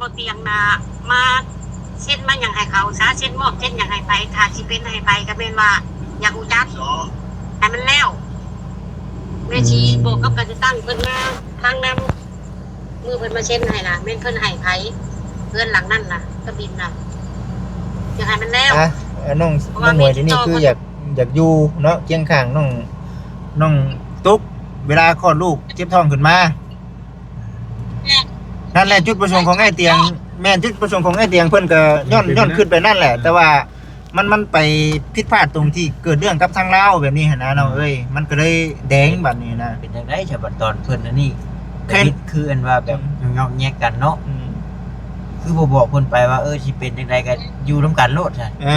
ບໍ່ຕຽງນະ ມາເຊັນມາຫຍັງໃຫ້ເຂົາຊະ ເຊັນມອບເຊັນຫຍັງໃຫ້ໃຜ ຖ້າຊິເປັນໃຫ້ໃຜກໍແມ່ນວ່າຢາກຮູ້ຈັກໃຫ້ມັນແລ້ວ ແມ່ນຊິບອກກັບການຈັດຕັ້ງເພິ່ນມາທາງນຳ ມື້ເພິ່ນມາເຊັນໃຫ້ນະ ແມ່ນເພິ່ນໃຫ້ໃຜ ເຮືອນຫຼັງນັ້ນນະ ກະບິນນະ ຢາກໃຫ້ມັນແລ້ວ ອ່ະ ນ້ອງ ນ້ອງໝວຍ ທີ່ນີ້ຄືຢາກ ຢາກຢູ່ເນາະ ຄຽງຂ້າງນ້ອງ ນ້ອງຕຸກ ເວລາຄອດລູກເຈັບທ້ອງຂຶ້ນມາ. ນັ້ນແຫຼະຈຸດປະສົງຂອງອ້າຍຕຽງ ແມ່ນ ຈຸດປະສົງຂອງອ້າຍຕຽງເພິ່ນກໍຍ້ອນ ຍ້ອນຄິດໄປນັ້ນແຫຼະ ແຕ່ວ່າມັນ ມັນໄປຜິດພາດຕົງທີ່ເກີດເລື່ອງກັບທາງລາວແບບນີ້ຫັ້ນນະນ້ອງເອີຍ ມັນກໍເລີຍແດງບາດນີ້ນະ. ເປັນຈັ່ງໃດສະບັດຕອນເພິ່ນອັນນີ້ ເຫັນ ຄືອັນວ່າແບບ ອືມ ງອກແຍກກັນເນາະ ອືມ ຄືບໍ່ບອກເພິ່ນໄປວ່າ ເອີ ຊິເປັນຈັ່ງໃດກໍຢູ່ນຳກັນໂລດຊະ ເອີ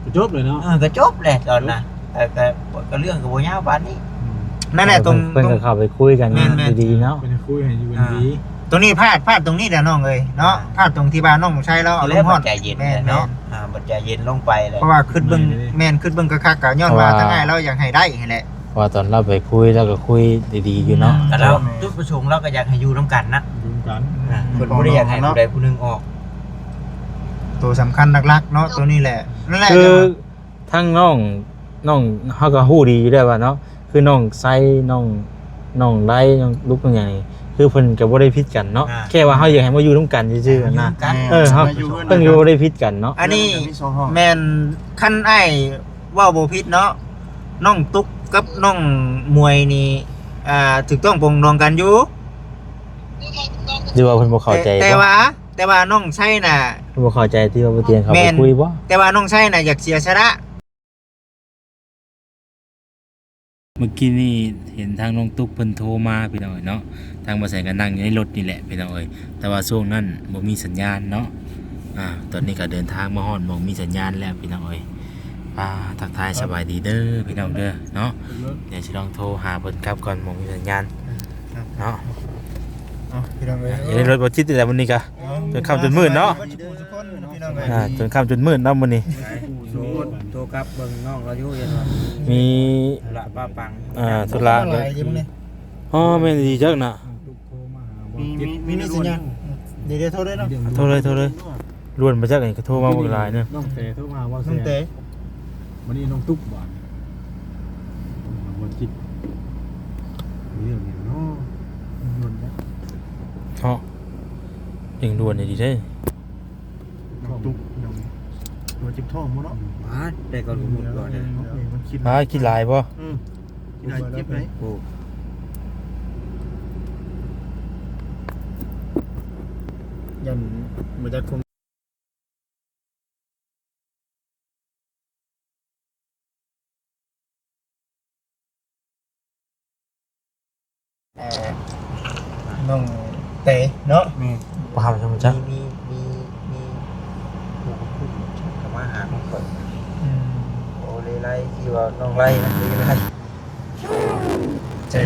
ກໍຈົບເລີຍເນາະ ເອີ ກໍຈົບແຫຼະຕອນນັ້ນ ກໍ ກໍ ກໍເລື່ອງກໍບໍ່ຍາວປານນີ້ ອືມ ນັ້ນແຫຼະ ເອີ ຕົງ ເພິ່ນ ເພິ່ນກໍເຂົ້າໄປຄຸຍກັນ ແມ່ນໆ ດີໆເນາະ ເພິ່ນຄຸຍໃຫ້ຢູ່ດີ ອ່າ ຕົງນີ້ພາດ ພາດຕົງນີ້ແຫຼະນ້ອງເອີຍເນາະ ພາດຕົງທີ່ວ່ານ້ອງໄຊລາວອາລົມຮ້ອນ ໃຈເຢັນແຫຼະເນາະ ອ່າ ບັດໃຈເຢັນລົງໄປແຫຼະ ເພາະວ່າຄິດເບິ່ງ ແມ່ນ ຄິດເບິ່ງຄັກໆ ກໍຍ້ອນວ່າທາງອ້າຍລາວຢາກໃຫ້ໄດ້ຫັ້ນແຫຼະ ເພາະວ່າຕອນລາວໄປຄຸຍລາວກໍຄຸຍດີໆຢູ່ເນາະ ແຕ່ລາວ ຈຸດປະສົງລາວກໍຢາກໃຫ້ຢູ່ນຳກັນນະ ຢູ່ນຳກັນ ອ່າ ເພິ່ນບໍ່ໄດ້ຢາກໃຫ້ຜູ້ໃດຜູ້ໜຶ່ງອອກ ໂຕສຳຄັນຫຼັກໆເນາະ ໂຕນີ້ແຫຼະ ນັ້ນແຫຼະ ຄື ທັງນ້ອງ ນ້ອງ ເຮົາກໍຮູ້ດີຢູ່ແລ້ວວ່າເນາະ ຄືນ້ອງໄຊ ນ້ອງ ນ້ອງໄລ ນ້ອງລຸກ ນ້ອງຫຍັງນີ້ ຄືເພິ່ນກໍບໍ່ໄດ້ຜິດກັນເນາະ ອ່າ ແຄ່ວ່າເຮົາຢາກໃຫ້ມາຢູ່ນຳກັນຊື່ໆຫັ້ນນະ ເອີ ເຮົາ ເພິ່ນກໍບໍ່ໄດ້ຜິດກັນເນາະ ອັນນີ້ແມ່ນ ຄັນອ້າຍເວົ້າບໍ່ຜິດເນາະ ນ້ອງຕຸກກັບນ້ອງໝວຍນີ້ ອ່າ ຖືກຕ້ອງປອງດອງກັນຢູ່ ຫຼືວ່າເພິ່ນບໍ່ເຂົ້າໃຈ ແຕ່ ແຕ່ວ່າ ແຕ່ວ່ານ້ອງໄຊນະ ບໍ່ເຂົ້າໃຈທີ່ວ່າບໍ່ຕຽງເຂົ້າໄປຄຸຍບໍ່ ແມ່ນ ແຕ່ວ່ານ້ອງໄຊນະຢາກເສຍສະຫຼະ ເມື່ອກີ້ນີ້ເຫັນທາງນ້ອງຕຸກເພິ່ນໂທມາພີ່ນ້ອງເອີຍເນາະ ທາງບ່າວແສງກໍນັ່ງຢູ່ໃນລົດນີ້ແຫຼະພີ່ນ້ອງເອີຍ ແຕ່ວ່າຊ່ວງນັ້ນບໍ່ມີສັນຍານເນາະ ອ່າ ຕອນນີ້ກໍເດີນທາງມາຮອດໝ່ອງມີສັນຍານແລ້ວພີ່ນ້ອງເອີຍ ອ່າ ທັກທາຍສະບາຍດີເດີພີ່ນ້ອງເດີເນາະ ດຽວຊິລອງໂທຫາເພິ່ນກັບກ່ອນ ໝ່ອງມີສັນຍານເນາະ ເອົາ ພີ່ນ້ອງເອີຍ ຢູ່ໃນລົດບໍ່ຈິດນີ້ແຫຼະມື້ນີ້ກະ ເອົາ ຈົນຄ່ຳຈົນມືດເນາະ ອ່າ ຈົນຄ່ຳຈົນມືດເນາະມື້ນີ້ ໂທກັບເບິ່ງນ້ອງລາວຢູ່ ຢ້ານວ່າມີທຸລະປະປັງ ອ່າ ທຸລະ ອໍ ແມ່ນດີຈັກນະ ມີ ມີ ມີສັນຍານ ເດີໆ ໂທເລີຍເນາະ ໂທເລີຍ ໂທເລີຍ ລວນມາຈັກນີ້ກໍໂທມາບັກຫຼາຍເນາະ ນ້ອງແຕໂທມາຫາບ່າວແສງ ນ້ອງແຕ ວັນນີ້ນ້ອງຕຸກບາດ ບໍ່ຈິດ ມີເລື່ອງຫຍັງເນາະ ລວນເນາະ ເນາະ ເລັ່ງດ່ວນດີເດ້ ນ້ອງຕຸກ ນ້ອງ ວ່າເຈັບທ້ອງບໍ່ເນາະ ບາດ ແຕ່ກ່ອນກໍໝົດກ່ອນເດ້ ເອີ ມັນຄິດ ບາດ ຄິດຫຼາຍບໍ່ ອືມ ເຈັບໄດ໋ ໂອ້ ຢ້ານບໍ່ຈັກຄົນ ເອີ ນ້ອງເຕເນາະ ແມ່ນ ບໍ່ເຮົາຈະຮູ້ຈັກ ມີ ມີ ມີຜູ້ຄຸມເຂົ້າມາຫານ້ອງຂ້ອຍ ອືມ ໂອເລໄລ ທີ່ວ່ານ້ອງໄລນະ ເລໄລ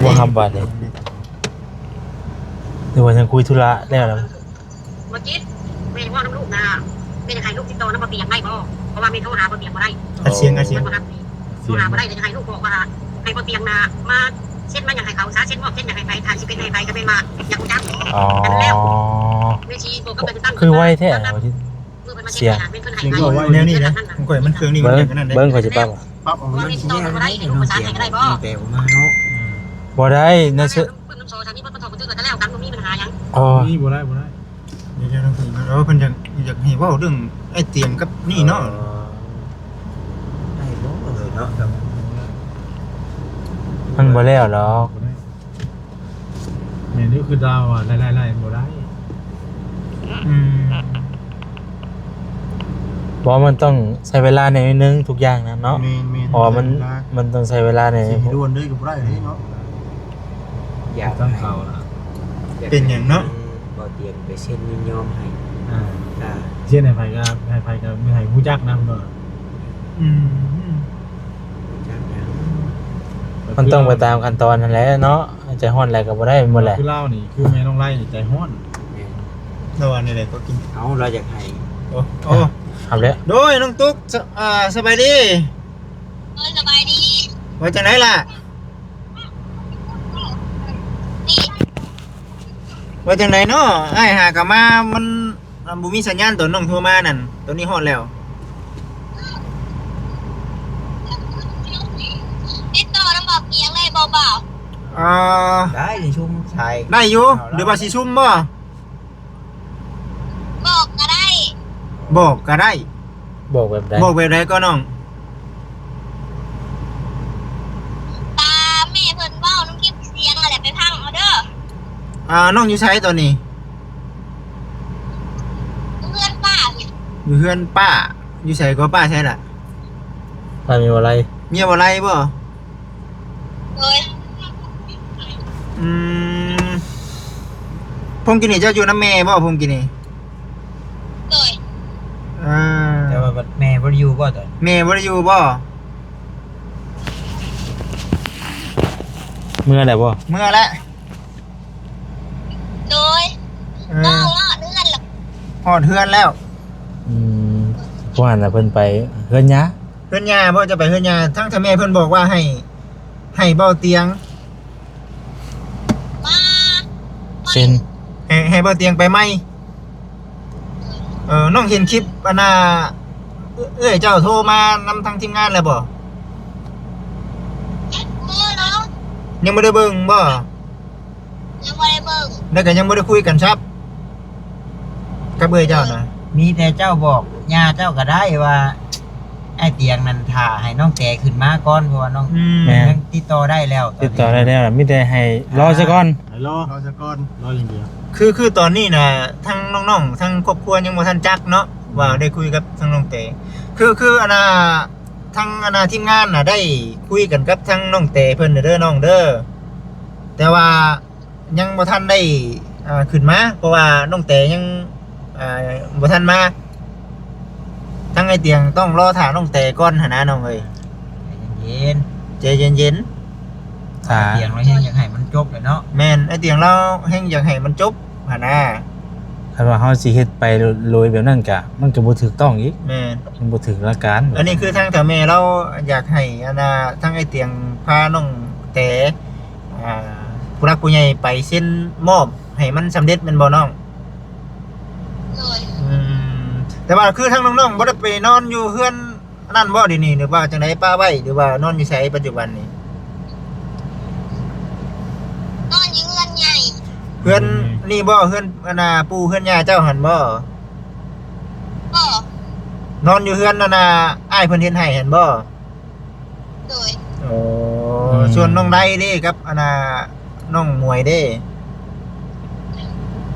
ບໍ່ທຳບາດນີ້ ຫຼືວ່າຍັງຄຸຍທຸລະແລ້ວລະ ບໍ່ຈິດ ແມ່ເວົ້ານຳລູກນະ ແມ່ຢາກໃຫ້ລູກຕິດຕໍ່ນຳບໍ່ຕຽງໄດ້ບໍ່? ເພາະວ່າແມ່ໂທຫາບໍ່ຕຽງບໍ່ໄດ້ ອັດສຽງ ອັດສຽງ ເພິ່ນບໍ່ຮັບນີ້ ໂທຫາບໍ່ໄດ້ ແລ້ວຢາກໃຫ້ລູກບອກວ່າ ໃຫ້ບໍ່ຕຽງນະ ມາເຊັນມາຫຍັງໃຫ້ເຂົາຊະ ເຊັນມອບເຊັນຫຍັງໃຫ້ໃຜ ຖ້າຊິເປັນໃຫ້ໃຜກໍແມ່ນວ່າຢາກຮູ້ຈັກ ອໍ ແລ້ວ ແມ່ຊິບອກກັບການຈັດຕັ້ງ ຄືໄວແທ້ ມື້ເພິ່ນມາເຊັນໃຫ້ນະ ເພິ່ນໃຫ້ ສຽງ ແມ່ນເພິ່ນໃຫ້ ໂອ້ຍ ແນວນີ້ນະ ຂ້ອຍມັນເຄື່ອງນີ້ມັນ ເບິ່ງ ເບິ່ງ ຂ້ອຍຊິປັບ ປັບເອົາ ວ່າແມ່ຊິຕໍ່ນຳບໍ່ໄດ້ ໃຫ້ລູກປະສານໃຫ້ກໍໄດ້ບໍ່? ແຕ່ບໍ່ມາເນາະ ອືມ ບໍ່ໄດ້ນະ ປຶ້ມນຳໂຊ ຖ້າມີບັດປະກອບບັນທຶກກໍແລ້ວກັນ ບໍ່ມີບັນຫາຫຍັງ ອໍ ນີ້ບໍ່ໄດ້ ບໍ່ໄດ້ ດຽວ ດຽວ ດຽວ ເອີ ເພິ່ນຢາກ ຢາກໃຫ້ເວົ້າເລື່ອງອ້າຍຕຽງກັບນີ້ເນາະ ເອີ ໄດ້ບໍ່ເອີຍເນາະ ມັນບໍ່ແລ້ວດອກ ບໍ່ໄດ້ ແມ່ນຢູ່ ຄືລາວວ່າໄລ່ໆໆ ບໍ່ໄດ້ ອືມ ເພາະມັນຕ້ອງໃຊ້ເວລາໜ້ອຍໜຶ່ງທຸກຢ່າງນະເນາະ ແມ່ນໆ ເພາະວ່າມັນ ໃຊ້ເວລາ ມັນຕ້ອງໃຊ້ເວລາໜ້ອຍໜຶ່ງ ຊິໃຫ້ດ່ວນເລີຍກໍບໍ່ໄດ້ເດ້ເນາະ ຢາກໃຫ້ ເປັນຫຍັງເນາະ ບໍ່ຕຽງໄປເຊັນຍິນຍອມໃຫ້ ອ່າ ອ່າ ເຊັນໃຫ້ໃຜກໍ ໃຫ້ໃຜກໍ ໃຫ້ຮູ້ຈັກນຳເນາະ ອືມ ຮູ້ຈັກຫຍັງ ມັນຕ້ອງໄປຕາມຂັ້ນຕອນຫັ້ນແຫຼະເນາະ ໃຈຮ້ອນແຫຼະກໍບໍ່ໄດ້ແມ່ນບໍ່ແຫຼະ ຄືລາວນີ້ ຄືແມ່ນ້ອງໄລນີ້ໃຈຮ້ອນ ແມ່ນ ລາວວ່າແນວໃດກໍກິນ ເອົາ ລາວຢາກໃຫ້ ໂອ້ ໂອ້ ເອົາແຫຼະ ໂດຍ ນ້ອງຕຸກ ສະ ອ່າ ສະບາຍດີ ເອີ ສະບາຍດີ ວ່າຈັ່ງໃດລະ? ວ່າຈັ່ງໃດເນາະ ອ້າຍຫາກະມາ ມັນ ອ່າ ບໍ່ມີສັນຍານຕອນນ້ອງໂທມານັ້ນ. ຕອນນີ້ຮອດແລ້ວ. ຕິດຕໍ່ນຳບ່າວຕຽງໄດ້ບໍ່ບ່າວ? ອ່າ ໄດ້ ຊິຊຸມສາຍ ໄດ້ຢູ່. ເອົາລະ ຫຼືວ່າຊິຊຸມບໍ່? ບອກກໍໄດ້. ບອກກໍໄດ້. ບອກແບບໃດ? ບອກແບບໃດກໍນ້ອງ? ຕາມແມ່ເພິ່ນເວົ້ານຳຄລິບສຽງຫັ້ນແຫຼະ ໄປຟັງເອົາເດີ. ອ່າ ນ້ອງຢູ່ໃສຕອນນີ້? ຢູ່ເຮືອນປ້າ. ຢູ່ເຮືອນປ້າ. ຢູ່ໃສກໍ ປ້າໃສລະ? ປ້າເມຍບໍ່ໄລ. ເມຍບໍ່ໄລບໍ່? ໂດຍ. ອືມ ພົມກິນນີ້ເຈົ້າຢູ່ນຳແມ່ບໍ່? ພົມກິນນີ້. ໂດຍ. ອ່າ ແຕ່ວ່າບັດແມ່ບໍ່ໄດ້ຢູ່ບໍ່ຕອນ? ແມ່ບໍ່ໄດ້ຢູ່ບໍ່? ເມືອແລ້ວບໍ່? ເມືອແລ້ວ. ໂດຍ. ເອີ ນ້ອງຮອດເຮືອນແລ້ວ. ຮອດເຮືອນແລ້ວ. ອືມ ວ່າຫັ້ນນະ ເພິ່ນໄປເຮືອນຍ່າ. ເຮືອນຍ່າບໍ່? ຈະໄປເຮືອນຍ່າ. ທາງເຖົ້າແມ່ເພິ່ນບອກວ່າໃຫ້ ໃຫ້ເບົາຕຽງ ມາ ເຊັນ ໃຫ້ ໃຫ້ເບົາຕຽງໄປໃໝ່. ເອີ ນ້ອງເຫັນຄລິບອັນນ່າ ເອື້ອຍເຈົ້າໂທມານຳທາງທີມງານແລ້ວບໍ່? ຍັງບໍ່ເນາະ. ຍັງບໍ່ໄດ້ເບິ່ງບໍ່? ຍັງບໍ່ໄດ້ເບິ່ງ ແລ້ວກໍຍັງບໍ່ໄດ້ຄຸຍກັນຊ້ຳກັບເອື້ອຍເຈົ້ານະ. ມີແຕ່ເຈົ້າບອກຍ່າເຈົ້າກໍໄດ້ວ່າ ອ້າຍຕຽງນັ້ນຖ້າໃຫ້ນ້ອງແຕຂຶ້ນມາກ່ອນ ເພາະວ່ານ້ອງ ອືມ ແມ່ນ ຍັງຕິດຕໍ່ໄດ້ແລ້ວ. ຕິດຕໍ່ໄດ້ແລ້ວ ມີແຕ່ໃຫ້ລໍຊະກ່ອນ ໃຫ້ລໍ ລໍຊະກ່ອນ ລໍຢ່າງດຽວ. ຄື ຄືຕອນນີ້ນະ ທັງນ້ອງໆ ທັງຄອບຄົວຍັງບໍ່ທັນຈັກເນາະ ອືມ ວ່າໄດ້ຄຸຍກັບທາງນ້ອງແຕ. ຄື ຄືອັນນ່າ ທາງອັນນ່າທີມງານນະ ໄດ້ຄຸຍກັນກັບທາງນ້ອງແຕເພິ່ນເດີນ້ອງເດີ ແຕ່ວ່າ ຍັງບໍ່ທັນໄດ້ ອ່າ ຂຶ້ນມາ ເພາະວ່ານ້ອງແຕຍັງ ອ່າ ບໍ່ທັນມາ. ທາງອ້າຍຕຽງຕ້ອງລໍຖ້ານ້ອງແຕກ່ອນຫັ້ນນະນ້ອງເອີຍ. ໃຈເຢັນໆ ໃຈເຢັນໆ ຖ້າ ອ້າຍຕຽງລາວແຮງຢາກໃຫ້ມັນຈົບແຫຼະເນາະ. ແມ່ນ ອ້າຍຕຽງລາວແຮງຢາກໃຫ້ມັນຈົບຫັ້ນນະ. ຄັນວ່າເຮົາຊິເຮັດໄປໂລຍແບບນັ້ນກະ ມັນກະບໍ່ຖືກຕ້ອງອີກ. ແມ່ນ ມັນບໍ່ຖືກຫຼັກການ. ອັນນີ້ຄືທາງເຖົ້າແມ່ລາວຢາກໃຫ້ອັນນ່າ ທາງອ້າຍຕຽງພານ້ອງແຕ ອ່າ ຜູ້ຫຼັກຜູ້ໃຫຍ່ໄປເຊັນມອບໃຫ້ມັນສຳເລັດແມ່ນບໍ່ນ້ອງ? ໂດຍ. ອືມ ແຕ່ວ່າຄືທາງນ້ອງໆບໍ່ໄດ້ໄປນອນຢູ່ເຮືອນອັນນັ້ນບໍ່ດຽວນີ້ ຫຼືວ່າຈັ່ງໃດ ປະໄວ້ ຫຼືວ່ານອນຢູ່ໃສປັດຈຸບັນນີ້? ນອນຢູ່ເຮືອນໃຫຍ່. ເຮືອນນີ້ບໍ່? ເຮືອນອັນນ່າ ປູ່ເຮືອນຍ່າເຈົ້າຫັ້ນບໍ່? ບໍ່. ນອນຢູ່ເຮືອນອັນນ່າ ອ້າຍເພິ່ນເຮັດໃຫ້ຫັ້ນບໍ່? ໂດຍ. ໂອ້ ອືມ ສ່ວນນ້ອງໄລເດ້ ກັບອັນນ່າ ນ້ອງໝວຍເດ້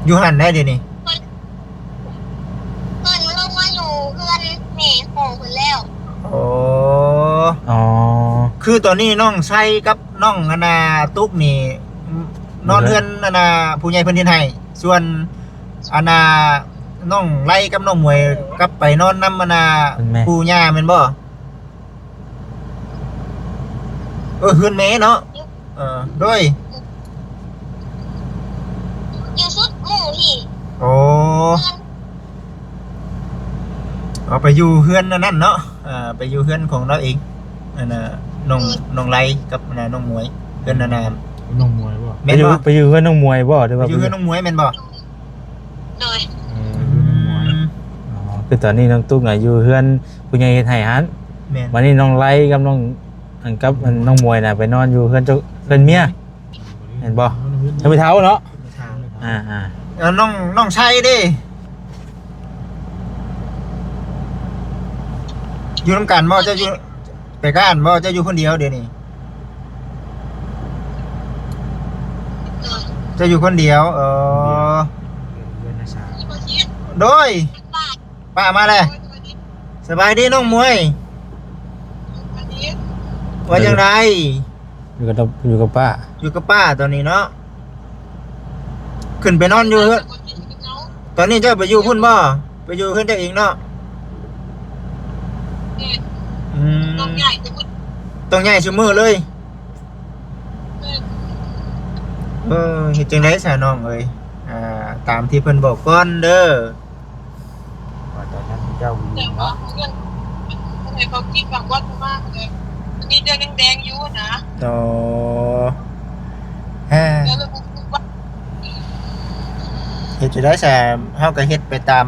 ຢູ່ຫັ້ນໄດ໋ດຽວນີ້? ເພິ່ນ ເພິ່ນລົງມາຢູ່ເຮືອນແມ່ພໍ່ເພິ່ນແລ້ວ. ໂອ້ ອໍ ຄືຕອນນີ້ນ້ອງໄຊກັບນ້ອງອັນນ່າ ຕຸກນີ້ ນອນເຮືອນອັນນ່າ ຜູ້ໃຫຍ່ເພິ່ນເຮັດໃຫ້ ສ່ວນອັນນ່າ ນ້ອງໄລກັບນ້ອງໝວຍກັບໄປນອນນຳອັນນ່າ ເພິ່ນແມ່ ປູ່ຍ່າແມ່ນບໍ່? ເອີ ເຮືອນແມ່ເນາະ. ເອີ ໂດຍ ຢູ່ສຸດໝູ່ພີ້. ໂອ້ ເອົາໄປຢູ່ເຮືອນອັນນັ້ນເນາະ. ເອີ ໄປຢູ່ເຮືອນຂອງລາວເອງ ອັນນ່າ ນ້ອງ ເອີ ນ້ອງໄລກັບອັນນ່າ ນ້ອງໝວຍ ເຮືອນອັນນ່າ ນ້ອງໝວຍບໍ່? ແມ່ນບໍ່? ໄປຢູ່ ໄປຢູ່ເຮືອນນ້ອງໝວຍບໍ່ ຫຼືວ່າໄປຢູ່ເຮືອນນ້ອງໝວຍແມ່ນບໍ່? ໂດຍ. ອືມ ອໍ ຄືຕອນນີ້ນ້ອງຕຸກນະຢູ່ເຮືອນຜູ້ໃຫຍ່ເຮັດໃຫ້ຫັ້ນ. ແມ່ນ. ບັດນີ້ນ້ອງໄລກັບນ້ອງ ອັນ ກັບອັນນ້ອງໝວຍນະໄປນອນຢູ່ເຮືອນເຈົ້າ ເຮືອນເມຍ ແມ່ນບໍ່? ເຮືອນແມ່ເຖົ້າເນາະ. ອ່າໆ ເອີ ນ້ອງ ນ້ອງໄຊເດ້ ຢູ່ນຳກັນບໍ່? ເຈົ້າຢູ່ ໄປກັນບໍ່? ເຈົ້າຢູ່ຄົນດຽວດຽວນີ້? ເຈົ້າຢູ່ຄົນດຽວ. ເອີ ໂດຍ ປ້າມາແລ້ວ. ສະບາຍດີນ້ອງໝວຍ. ວ່າຈັ່ງໃດ? ຢູ່ກັບ ຢູ່ກັບປ້າ ຢູ່ກັບປ້າຕອນນີ້ເນາະ. ຂຶ້ນໄປນອນຢູ່ເຮືອນ ຕອນນີ້ເຈົ້າໄປຢູ່ພຸ້ນບໍ່? ໄປຢູ່ເຮືອນເຈົ້າເອງເນາະ. ອືມ ຕ້ອງຍ້າຍຊຸມື້ ຕ້ອງຍ້າຍຊຸມື້ເລີຍ. ເອີ ເຮັດຈັ່ງໃດຊະນ້ອງເອີຍ? ອ່າ ຕາມທີ່ເພິ່ນບອກກ່ອນເດີ. ວ່າຕອນນັ້ນເຈົ້າຢູ່ເນາະ ໃຫ້ເຂົາກິນບາງວັນມາກເລີຍ ມີແຕ່ແດງໆຢູ່ນະ. ອໍ ເອີ ເຮັດຈັ່ງໃດຊະ ເຮົາກໍເຮັດໄປຕາມ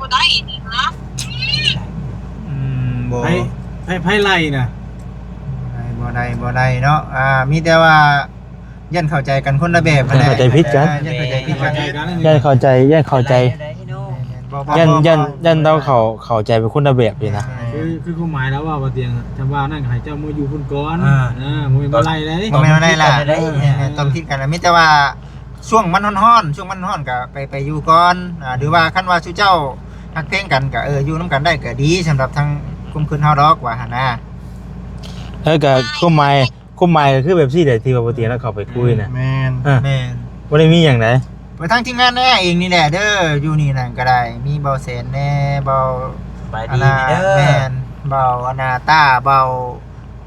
ບໍ່ໄດ້ນີ້ນະ. ອືມ ບໍ່ ໃຜ ໃຜ ໃຜໄລ່ນະ? ບໍ່ໄດ້ ບໍ່ໄດ້ ບໍ່ໄດ້ເນາະ. ອ່າ ມີແຕ່ວ່າຢ້ານເຂົ້າໃຈກັນຄົນລະແບບຫັ້ນແຫຼະ. ຢ້ານເຂົ້າໃຈຜິດກັນ ຢ້ານເຂົ້າໃຈຜິດກັນ ຢ້ານເຂົ້າໃຈ ຢ້ານເຂົ້າໃຈ ບໍ່ ບໍ່ ຢ້ານ ບໍ່ ຢ້ານ ຢ້ານລາວເຂົ້າ ເຂົ້າໃຈເປັນຄົນລະແບບນີ້ນະ. ແມ່ນ ຄື ຄືຄວາມໝາຍລາວເວົ້າວ່າຕຽງ ຈຳວ່ານັ້ນໃຫ້ເຈົ້າເມືອຢູ່ພຸ້ນກ່ອນ. ອ່າ ເອີ ບໍ່ແມ່ນວ່າໄລ່ເດ້ ບໍ່ແມ່ນວ່າໄລ່ລະ ເອີ ແມ່ນ ຕ້ອງຜິດກັນລະ. ມີແຕ່ວ່າ ຊ່ວງມັນຮ້ອນໆ ຊ່ວງມັນຮ້ອນກໍໄປ ໄປຢູ່ກ່ອນ ອ່າ ຫຼືວ່າຄັນວ່າຊຸເຈົ້າຮັກແພງກັນກໍ ເອີ ຢູ່ນຳກັນໄດ້ກໍດີ ສຳລັບທາງກຸ່ມເພິ່ນເຮົາດອກວ່າຫັ້ນນະ. ເອີ ກໍຄວາມໝາຍ ຄວາມໝາຍກໍຄືແບບຊີ້ແຫຼະ ທີ່ວ່າບໍ່ຕຽງລາວເຂົ້າໄປຄຸຍນະ. ແມ່ນ ເອີ ແມ່ນ ບໍ່ໄດ້ມີຫຍັງໃດ. ໄປທາງທີມງານແນ່ເອງນີ້ແຫຼະເດີ ຢູ່ນີ້ນັ້ນກໍໄດ້ ມີເບົາແສນແນ່ ເບົາ ສະບາຍດີເດີ ແມ່ນ ເບົາອະນາຕາ ເບົາ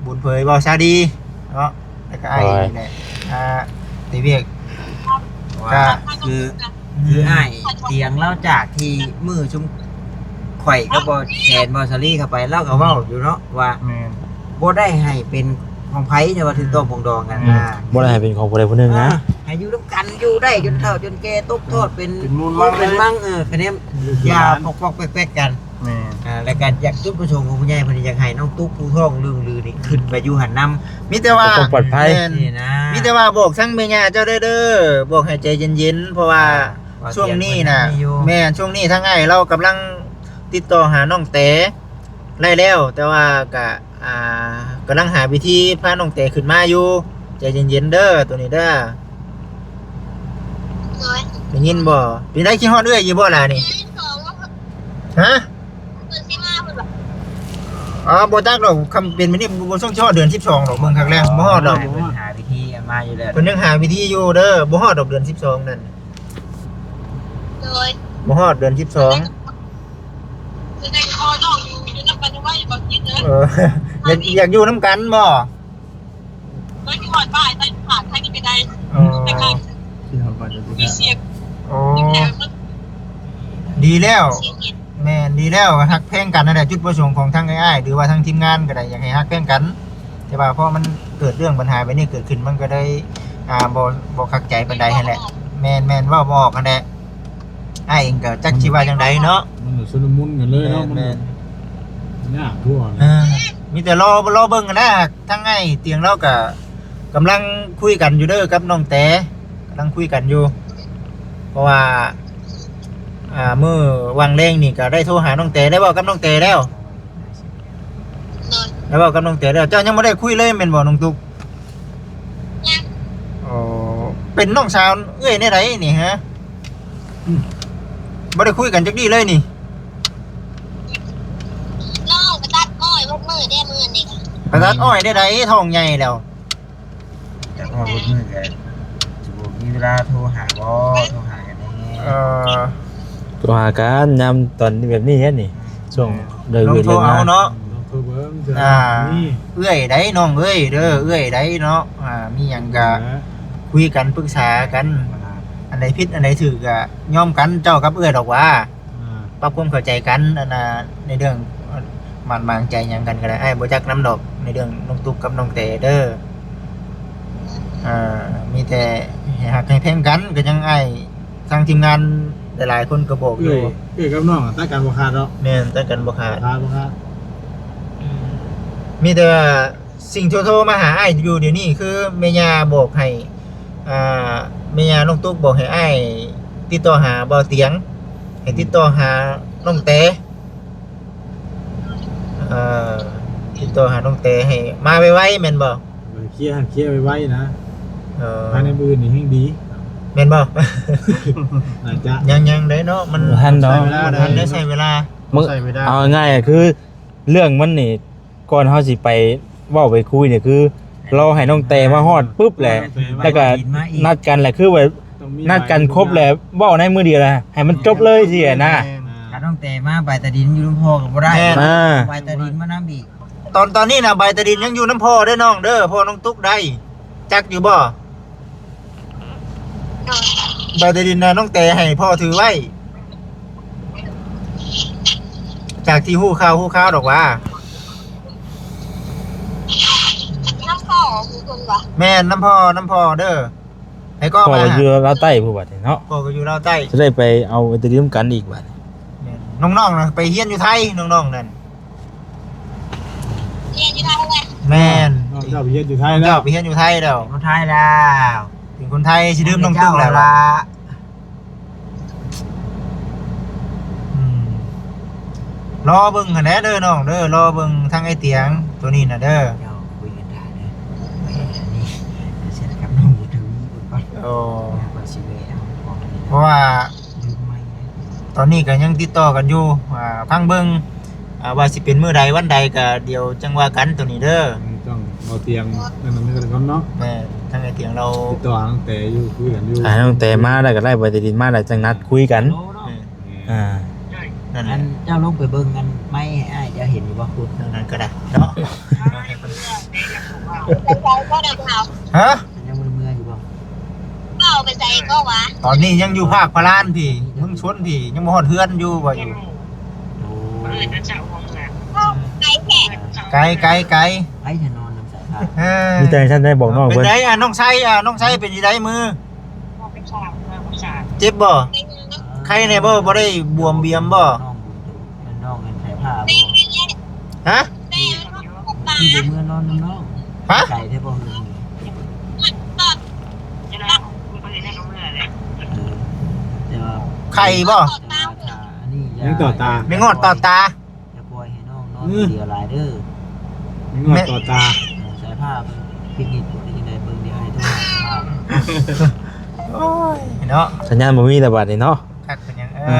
ບຸນເຜີຍ ເບົາຊາດີເນາະ ແລ້ວກໍອ້າຍອີກນີ້ແຫຼະ ອ່າ ໄປວຽກ ວ່າ ກໍ ຄື ຄືອ້າຍຕຽງລາວ ຈາກທີ່ມື້ຊຸມຂ້ອຍກັບເບົາແສນ ເບົາຊາລີເຂົ້າໄປ ລາວກໍເວົ້າຢູ່ເນາະວ່າ ແມ່ນ ບໍ່ໄດ້ໃຫ້ເປັນຂອງໃຜ ແຕ່ວ່າຖືກຕ້ອງປອງດອງກັນ ອືມ ນະ ບໍ່ໄດ້ໃຫ້ເປັນຂອງຜູ້ໃດຜູ້ໜຶ່ງນະ ອ່າ ໃຫ້ຢູ່ນຳກັນ ຢູ່ໄດ້ຈົນເຖົ້າຈົນແກ່ ຕົກທອດເປັນ ເປັນມູນມັງ ເປັນມັງ ເອີ ຄະແນນ ອືມ ຢ່າປອກໆແປກໆກັນ. ແມ່ນ ອ່າ ແລ້ວກໍຢາກ ຈຸດປະສົງຂອງຜູ້ໃຫຍ່ເພິ່ນຢາກໃຫ້ນ້ອງຕຸກຜູ້ທ້ອງເລື່ອງລືນີ້ຂຶ້ນໄປຢູ່ຫັ້ນນຳ ມີແຕ່ວ່າ ຄວາມປອດໄພ ແມ່ນ ນີ້ນະ ມີແຕ່ວ່າບອກທາງແມ່ຍ່າເຈົ້າໄດ້ເດີ ບອກໃຫ້ໃຈເຢັນໆ ເພາະວ່າ ອ່າ ຊ່ວງນີ້ນະ ແມ່ນ ຊ່ວງນີ້ທາງອ້າຍລາວກຳລັງຕິດຕໍ່ຫານ້ອງແຕໄດ້ແລ້ວ ແຕ່ວ່າກະ ອ່າ ກຳລັງຫາວິທີພານ້ອງແຕຂຶ້ນມາຢູ່ ໃຈເຢັນໆເດີ ໂຕນີ້ເດີ ໂດຍ ໄດ້ຍິນບໍ່? ເປັນໄດ ຄິດຮອດເອື້ອຍຢູ່ບໍ່ລະນີ້? ຮະ? ອໍ ບໍ່ຈັກດອກ ຄັນເປັນແບບນີ້ບໍ່ ບໍ່ຊ່ວງຊິຮອດເດືອນສິບສອງດອກ ເບິ່ງຄັກແລ້ວ ບໍ່ຮອດດອກ ເພິ່ນຫາວິທີມາຢູ່ແລ້ວ ເພິ່ນຍັງຫາວິທີຢູ່ເດີ ບໍ່ຮອດດອກເດືອນສິບສອງນັ້ນ ໂດຍ ບໍ່ຮອດເດືອນສິບສອງ ເອີ ຢາກ ຢາກຢູ່ນຳກັນບໍ່? ໂດຍ ຢູ່ຮອດບ້ານ ໄປຫາໃຜກໍໄດ້ ອໍ ໂອ້ ໂອ້ ດີແລ້ວ ແມ່ນ ດີແລ້ວ ຮັກແພງກັນນັ້ນແຫຼະ ຈຸດປະສົງຂອງທາງອ້າຍໆ ຫຼືວ່າທາງທີມງານກໍໄດ້ ຢາກໃຫ້ຮັກແພງກັນ ແຕ່ວ່າພໍມັນເກີດເລື່ອງບັນຫາແບບນີ້ເກີດຂຶ້ນ ມັນກໍເລີຍ ອ່າ ບໍ່ ບໍ່ຄັກໃຈປານໃດຫັ້ນແຫຼະ ແມ່ນໆ ເວົ້າບໍ່ອອກຫັ້ນແຫຼະ ອ້າຍເອງກໍຈັກຊິວ່າຈັ່ງໃດເນາະ ມັນກໍຊຸນລະມຸນກັນເລີຍເນາະ ແມ່ນໆ ມັນຍາກທົ່ວ ເອີ ມີແຕ່ລໍ ລໍເບິ່ງຫັ້ນແຫຼະ ທາງອ້າຍຕຽງລາວກໍກຳລັງຄຸຍກັນຢູ່ເດີກັບນ້ອງແຕ ກຳລັງຄຸຍກັນຢູ່ ເພາະວ່າ ອ່າ ມື້ຫວ່າງແລງນີ້ກໍໄດ້ໂທຫານ້ອງແຕ ໄດ້ເວົ້າກັບນ້ອງແຕແລ້ວ ໄດ້ເວົ້າກັບນ້ອງແຕແລ້ວ ເຈົ້າຍັງບໍ່ໄດ້ຄຸຍເລີຍແມ່ນບໍ່ນ້ອງຕຸກ? ຍັງ ອໍ ເປັນນ້ອງສາວເອື້ອຍແນວໃດນີ້ຮະ? ອືມ ບໍ່ໄດ້ຄຸຍກັນຈັກດີ້ເລີຍນີ້? ນ້ອງໄປຕັດອ້ອຍເບິດມື້ເດ້ມື້ນີ້ ໄປຕັດອ້ອຍແນວໃດ ທ້ອງໃຫຍ່ແລ້ວ? ແຕ່ພໍເບິດມື້ກໍຊິບໍ່ມີເວລາໂທຫາບໍ່ ໂທຫາກັນແດ່ ເອີ ໂທຫາກັນຍາມຕອນແບບນີ້ແຫຼະນີ້ ອືມ ຊ່ວງເລີກວຽກເລີກງານເນາະ ລອງໂທເບິ່ງ ອ່າ ເອື້ອຍໃດ໋ນ້ອງເອີຍເດີ ເອື້ອຍໃດ໋ເນາະ ອ່າ ມີຫຍັງກໍຄຸຍກັນປຶກສາກັນ ອັນໃດຜິດອັນໃດຖືກກໍຍອມກັນ ເຈົ້າກັບເອື້ອຍດອກຫວາ. ອ່າ ປັບຄວາມເຂົ້າໃຈກັນ ອັນນ່າ ໃນເລື່ອງໝັ້ນໝາງໃຈຫຍັງກັນກໍໄດ້ ອ້າຍບໍ່ຈັກນຳດອກ ໃນເລື່ອງນ້ອງຕຸກກັບນ້ອງແຕເດີ ອ່າ ມີແຕ່ໃຫ້ຮັກໃຫ້ແພງກັນ ກໍຍັງອ້າຍ ທາງທີມງານຫຼາຍໆຄົນກໍບອກຢູ່ ເອື້ອຍ ເອື້ອຍກັບນ້ອງຕັດກັນບໍ່ຂາດດອກ ແມ່ນ ຕັດກັນບໍ່ຂາດ ຂາດບໍ່ຂາດ ມີແຕ່ວ່າ ສິ່ງທີ່ໂທມາຫາອ້າຍຢູ່ດຽວນີ້ຄືແມ່ຍ່າບອກໃຫ້ ອ່າ ແມ່ຍ່ານ້ອງຕຸກບອກໃຫ້ອ້າຍຕິດຕໍ່ຫາບ່າວຕຽງ ໃຫ້ຕິດຕໍ່ຫານ້ອງແຕ ເອີ ຕິດຕໍ່ຫານ້ອງແຕໃຫ້ມາໄວໆແມ່ນບໍ່? ເອີ ເຄຍ ເຄຍໄວໆນະ ເອີ ພາຍໃນມື້ອື່ນນີ້ແຮ່ງດີ ແມ່ນບໍ່? ໜ້າຈະ ຍັງໆໄດ້ເນາະ ມັນ ບໍ່ທັນດອກ ໃຊ້ເວລາ ບໍ່ທັນໄດ້ໃຊ້ເວລາ ໃຊ້ເວລາ ເອົາງ່າຍໆຄືເລື່ອງມັນນີ້ ກ່ອນເຮົາຊິໄປເວົ້າໄປຄຸຍນີ້ ຄືລໍໃຫ້ນ້ອງແຕມາຮອດປຶບແຫຼະ ແລ້ວກໍນັດກັນແຫຼະ ຄືວ່ານັດກັນຄົບແລ້ວເວົ້າໃນມື້ດຽວນະ ໃຫ້ມັນຈົບເລີຍຊີ້ນະ ຖ້ານ້ອງແຕມາ ໃບຕາດິນຢູ່ນຳພໍ່ກໍບໍ່ໄດ້ ແມ່ນ ອ່າ ໃບຕາດິນມານຳອີກ ຕອນ ຕອນນີ້ນະ ໃບຕາດິນຍັງຢູ່ນຳພໍ່ເດີນ້ອງເດີ ພໍ່ນ້ອງຕຸກໄດ້ ຈັກຢູ່ບໍ່? ໃບຕາດິນນະ ນ້ອງແຕໃຫ້ພໍ່ຖືໄວ້ ຈາກທີ່ຮູ້ຂ່າວຮູ້ຂ່າວດອກຫວາ ນຳພໍ່ຄືເພິ່ນຫວາ ແມ່ນ ນຳພໍ່ ນຳພໍ່ເດີ ໃຫ້ກໍ ພໍ່ກໍຢູ່ລາວໃຕ້ພຸ້ນບັດນີ້ເນາະ ພໍ່ກໍຢູ່ລາວໃຕ້ ຈະໄດ້ໄປເອົາໃບຕາດິນນຳກັນອີກບັດນີ້ ແມ່ນ ນ້ອງໆນະ ໄປຮຽນຢູ່ໄທ ນ້ອງໆນັ້ນ ຮຽນຢູ່ໄທແຫຼະ ແມ່ນ ນ້ອງເຈົ້າໄປຮຽນຢູ່ໄທແລ້ວ ເຈົ້າໄປຮຽນຢູ່ໄທແລ້ວ ເປັນຄົນໄທແລ້ວ ເປັນຄົນໄທ ຊິລືມນ້ອງຕຸກແລ້ວລະ ອືມ ລໍເບິ່ງຫັ້ນແຫຼະເດີນ້ອງເດີ ລໍເບິ່ງທາງອ້າຍຕຽງໂຕນີ້ນະເດີ ເຈົ້າຄຸຍກັນໄດ້ເດີ ອັນນີ້ ເຊັນກັບນ້ອງຢູ່ທາງນີ້ເບິ່ງກ່ອນ ໂອ້ ເພາະວ່າ ຕອນນີ້ກໍຍັງຕິດຕໍ່ກັນຢູ່ ອ່າ ຟັງເບິ່ງ ອ່າ ວ່າຊິເປັນມື້ໃດວັນໃດກໍດຽວຈັ່ງວ່າກັນໂຕນີ້ເດີ ຕ້ອງເອົາຕຽງນັ້ນນຳກັນກ່ອນເນາະ ແມ່ນ ທາງໄອ້ຕຽງລາວຕິດຕໍ່ຫານ້ອງແຕຢູ່ ຄຸຍກັນຢູ່ ຖ້ານ້ອງແຕມາແລ້ວກໍໄດ້ ບໍ່ໄດ້ດິນມາແລ້ວຈັ່ງນັດຄຸຍກັນ ແມ່ນ ອ່າ ນັ້ນແຫຼະ ອັນເຈົ້າລົງໄປເບິ່ງອັນໄມ້ໃຫ້ອ້າຍເຈົ້າເຫັນຢູ່ບໍ່? ພຸ້ນ ນັ້ນກໍໄດ້ເນາະ ຮະ? ຍັງບໍ່ໄດ້ເມືອຢູ່ບໍ່? ເວົ້າໄປໃສກໍວ່າ ຕອນນີ້ຍັງຢູ່ພາກພະລານພີ້ ເມືອງຊົນພີ້ ຍັງບໍ່ຮອດເຮືອນຢູ່ ວ່າຢູ່ ໂອ້ ໄກແທ້ ໄກ ໄກ ໄກ ໃຜຈະນອນນຳສາຍພານ ເອີ ມີແຕ່ຊັ້ນໄດ້ບອກນ້ອງເພິ່ນ ເປັນໃດ ອ່າ ນ້ອງໄຊ ອ່າ ນ້ອງໄຊເປັນຈັ່ງໃດມື? ເຈັບບໍ່? ໄຂ້ແດ່ບໍ່? ບໍ່ໄດ້ບວມບຽມບໍ່? ນ້ອງບຸນຕຸ ແມ່ນນ້ອງແມ່ນໃສ່ຜ້າບໍ່? ຮະ? ຄືບໍ່ເມືອນອນນຳນ້ອງ? ຮະ? ໄກແທ້ບໍ່? ເອີ ແຕ່ວ່າ ໄຂ້ບໍ່? ແຕ່ວ່າຖ້າອັນນີ້ຢ່າ ຍັງຕໍ່ຕາ ແມ່ງອດຕໍ່ຕາ ຢ່າປ່ອຍໃຫ້ນ້ອງນອນ ອືມ ຄົນດຽວຫຼາຍເດີ ແມ່ງອດຕໍ່ຕາ ເອີ ສາຍພາບເພິ່ນພິນິດບໍ່ໄດ້ຈັ່ງໃດ ເບິ່ງດຽວໃຫ້ໂທຫາສາຍພາບ ໂອ້ຍເນາະ ສັນຍານບໍ່ມີແລ້ວບາດນີ້ເນາະ ຄັກເປັນຫຍັງ ເອີ ເອີ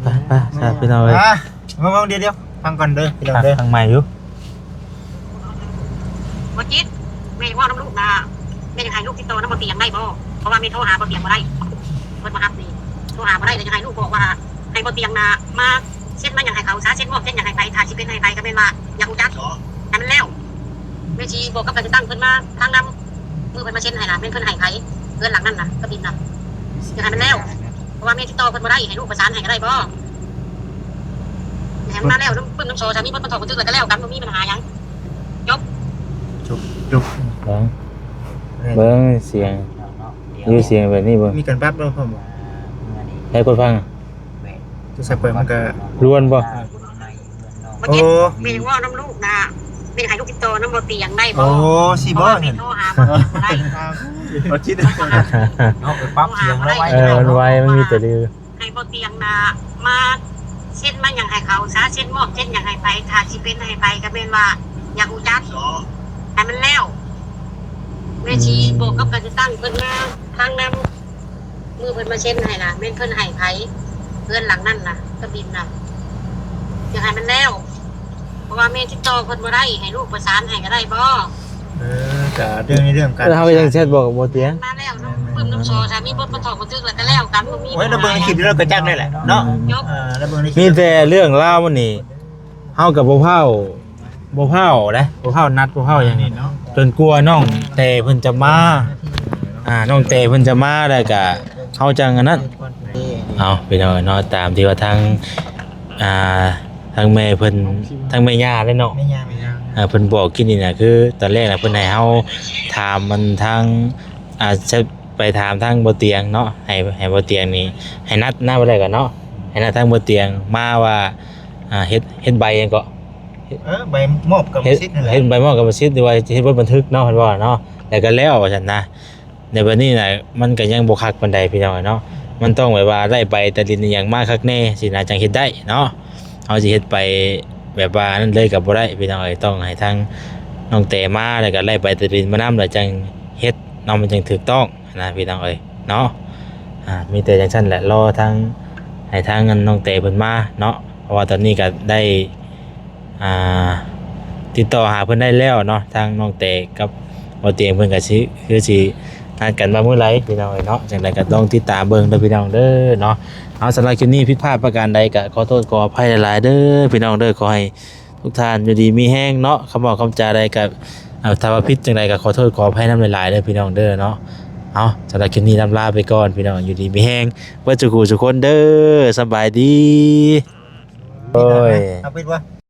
ໄປ ໄປ ໄປ ພີ່ນ້ອງເອີຍ ອ່ະ ເບິ່ງໆ ດຽວໆ ຟັງກ່ອນເດີພີ່ນ້ອງເດີ ຟັງໃໝ່ຢູ່ ບໍ່ຈິດ ແມ່ເວົ້ານຳລູກນະ ແມ່ຢາກໃຫ້ລູກຕິດຕໍ່ນຳບໍ່ຕຽງໄດ້ບໍ່? ເພາະວ່າແມ່ໂທຫາບໍ່ຕຽງບໍ່ໄດ້ ເພິ່ນບໍ່ຮັບນີ້ ໂທຫາບໍ່ໄດ້ ແລ້ວຢາກໃຫ້ລູກບອກວ່າ ໃຫ້ບໍ່ຕຽງນະ ມາເຊັນມາຫຍັງໃຫ້ເຂົາຊະ ເຊັນມອບເຊັນຫຍັງໃຫ້ໃຜ ຖ້າຊິເປັນໃຫ້ໃຜກໍແມ່ນວ່າ ຢາກຮູ້ຈັກ ໃຫ້ມັນແລ້ວ ແມ່ຊິບອກກັບການຈັດຕັ້ງເພິ່ນມາທາງນຳ ມື້ເພິ່ນມາເຊັນໃຫ້ນະ ແມ່ນເພິ່ນໃຫ້ໃຜ ເຮືອນຫຼັງນັ້ນນະ ກະບິນນະ ຢາກໃຫ້ມັນແລ້ວ ເພາະວ່າແມ່ຕິດຕໍ່ເພິ່ນບໍ່ໄດ້ ໃຫ້ລູກປະສານໃຫ້ກະໄດ້ບໍ່? ໃຫ້ມັນມາແລ້ວ ປຶ້ມນ້ຳຊໍ ຖ້າມີບົດບັນທົກບັນທຶກແລ້ວກະແລ້ວກັນ ບໍ່ມີບັນຫາຫຍັງ ຈົບ ຈົບ ຈົບ. ເບິ່ງ ເບິ່ງສຽງ ຢູ່ສຽງແບບນີ້ເບິ່ງ ມີການປັບບໍ່ ພໍ່ໝໍ? ໃຫ້ກົດຟັງ ໂທລະສັບເປີດມັນກະລວນບໍ່? ເອີ ເມື່ອກີ້ແມ່ຍັງເວົ້ານຳລູກນະ ແມ່ຢາກໃຫ້ລູກຕິດຕໍ່ນຳບໍ່ຕຽງໄດ້ບໍ່? ໂອ້ ຊິບໍ່ ແມ່ໂທຫາບໍ່ໄດ້ ເອົາຈິດ ເນາະ ໄປປັບສຽງລາວໄວ ເອີ ມັນໄວ ມັນມີແຕ່ລື ໃຫ້ບໍ່ຕຽງນະ ມາເຊັນມາຫຍັງໃຫ້ເຂົາຊະ ເຊັນມອບເຊັນຫຍັງໃຫ້ໃຜ ຖ້າຊິເປັນໃຫ້ໃຜກະແມ່ນວ່າຢາກຮູ້ຈັກ ໃຫ້ມັນແລ້ວ ແມ່ຊິບອກກັບການຈັດຕັ້ງເພິ່ນມາຟັງນຳ. ມື້ເພິ່ນມາເຊັນໃຫ້ນະ ແມ່ນເພິ່ນໃຫ້ໃຜ? ເຮືອນຫຼັງນັ້ນນະ ກະບິນນະ ຢາກໃຫ້ມັນແລ້ວ ເພາະວ່າແມ່ຕິດຕໍ່ເພິ່ນບໍ່ໄດ້ ໃຫ້ລູກປະສານໃຫ້ກະໄດ້ບໍ່? ເອີ ກະເລື່ອງໃນເລື່ອງການ ເຮົາຍັງແຊັດບອກບໍ່ຕຽງ ມາແລ້ວເນາະ ປຶ້ມນ້ຳຊໍ ຖ້າມີບົດບັນທົກບັນທຶກແລ້ວກະແລ້ວກັນ ບໍ່ມີ ໂອ້ຍ ລະເບິ່ງໃນຄລິບນີ້ລະກະຈັກໄດ້ແຫຼະເນາະ ຈົບ ເອີ ລະເບິ່ງໃນຄລິບ ມີແຕ່ເລື່ອງລາວນີ້ ເຮົາກະບໍ່ພ້າວ ບໍ່ພ້າວເດ້ ບໍ່ພ້າວນັດ ບໍ່ພ້າວຫຍັງນີ້ເນາະ ຈົນກວ່ານ້ອງແຕ່ເພິ່ນຈະມາ ອ່າ ນ້ອງແຕ່ເພິ່ນຈະມາແລ້ວກະເຮົາຈັ່ງອັນນັ້ນ. ເອົາ ພີ່ນ້ອງເນາະ ຕາມທີ່ວ່າທາງ ອ່າ ທາງແມ່ເພິ່ນ ທາງແມ່ຍ່າເດ້ເນາະ ແມ່ຍ່າ ແມ່ຍ່າ ເພິ່ນບອກກີ້ນີ້ນະ ຄືຕອນແລກນະ ເພິ່ນໃຫ້ເຮົາຖາມມັນທາງ ອ່າ ຈະໄປຖາມທາງບໍ່ຕຽງເນາະ ໃຫ້ ໃຫ້ບໍ່ຕຽງນີ້ ໃຫ້ນັດນະ ບໍ່ໄດ້ກະເນາະ ໃຫ້ນັດທາງບໍ່ຕຽງມາວ່າ ອ່າ ເຮັດ ເຮັດໃບຫຍັງເກາະ ເອີ ໃບມອບກຳມະສິດຫັ້ນແຫຼະ ເຮັດໃບມອບກຳມະສິດ ຫຼືວ່າເຮັດບົດບັນທຶກເນາະ ເພິ່ນວ່າເນາະ ແລ້ວກະແລ້ວວ່າຊັ້ນນະ. ໃນບັດນີ້ນະ ມັນກະຍັງບໍ່ຄັກປານໃດພີ່ນ້ອງເອີຍເນາະ ມັນຕ້ອງແບບວ່າໄດ້ໃບຕາດິນອີ່ຫຍັງມາຄັກແນ່ຊີ້ນະ ຈັ່ງເຮັດໄດ້ເນາະ ເຮົາຊິເຮັດໄປແບບວ່ານັ້ນເລີຍກະບໍ່ໄດ້ພີ່ນ້ອງເອີຍ ຕ້ອງໃຫ້ທາງນ້ອງແຕ່ມາ ແລ້ວກະໄລ່ໃບຕາດິນມານຳ ແລ້ວຈັ່ງເຮັດເນາະ ມັນຈັ່ງຖືກຕ້ອງຫັ້ນນະພີ່ນ້ອງເອີຍເນາະ. ອ່າ ມີແຕ່ຈັ່ງຊັ້ນແຫຼະ ລໍທາງ ໃຫ້ທາງອັນນ້ອງແຕ່ເພິ່ນມາເນາະ ເພາະວ່າຕອນນີ້ກະໄດ້ ອ່າ ຕິດຕໍ່ຫາເພິ່ນໄດ້ແລ້ວເນາະ ທາງນ້ອງແຕ່ກັບບໍ່ຕຽງເພິ່ນກະຊິ ຄືຊິນັດກັນວ່າມື້ໃດພີ່ນ້ອງເອີຍເນາະ ຈັ່ງໃດກະຕ້ອງຕິດຕາມເບິ່ງເດີພີ່ນ້ອງເດີເນາະ. ເອົາ ສຳລັບຄລິບນີ້ຜິດພາດປະການໃດກະຂໍໂທດຂໍອະໄພຫຼາຍໆເດີພີ່ນ້ອງເດີ ຂໍໃຫ້ ທຸກທ່ານຢູ່ດີມີແຮງເນາະ ຄຳເວົ້າຄຳຈາໃດກະ ເອີ ຖ້າວ່າຜິດຈັ່ງໃດກະຂໍໂທດຂໍອະໄພນຳຫຼາຍໆເດີພີ່ນ້ອງເດີເນາະ. ເອົາ ສຳລັບຄລິບນີ້ລຳລາໄປກ່ອນພີ່ນ້ອງ ຢູ່ດີມີແຮງເບິດສູ່ຜູ້ສູ່ຄົນເດີ ສະບາຍດີ. ໂອ້ຍ ເອົາປິດບໍ່?